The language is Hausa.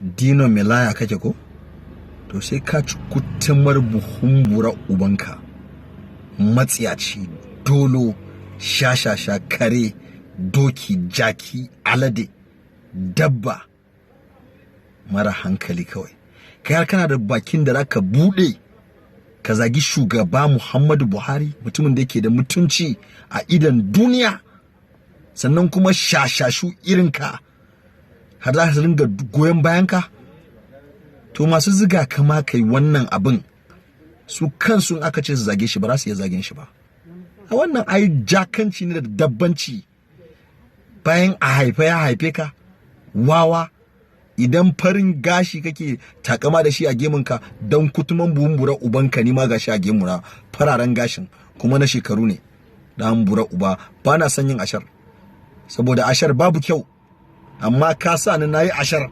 Dino Melaye kake ko? To sai ka ci kutumar buhun bura ubanka. Matsiyaci, dolo, shashasha, kare, doki, jaki, alade, dabba mara hankali kawai. Kai har kana da bakin da zaka bude ka zagi shugaba Muhammadu Buhari, mutumin da yake da mutunci a idon duniya, sannan kuma shashashu irinka har za su ringa goyon bayanka? To masu ziga kama kai wannan abin, su kansu in aka ce su zage shi, ba za su iya zagen shi ba. A wannan ai jakanci ne da dabbanci. Bayan a haifa ya haife ka wawa, idan farin gashi kake takama da shi a gemunka, don kutuman buhun bura ubanka, ni ma gashi a gemuna fararen gashin kuma na shekaru ne. Dan bura uba, ba na son yin ashar saboda ashar babu kyau, amma ka sa ni nayi ashar.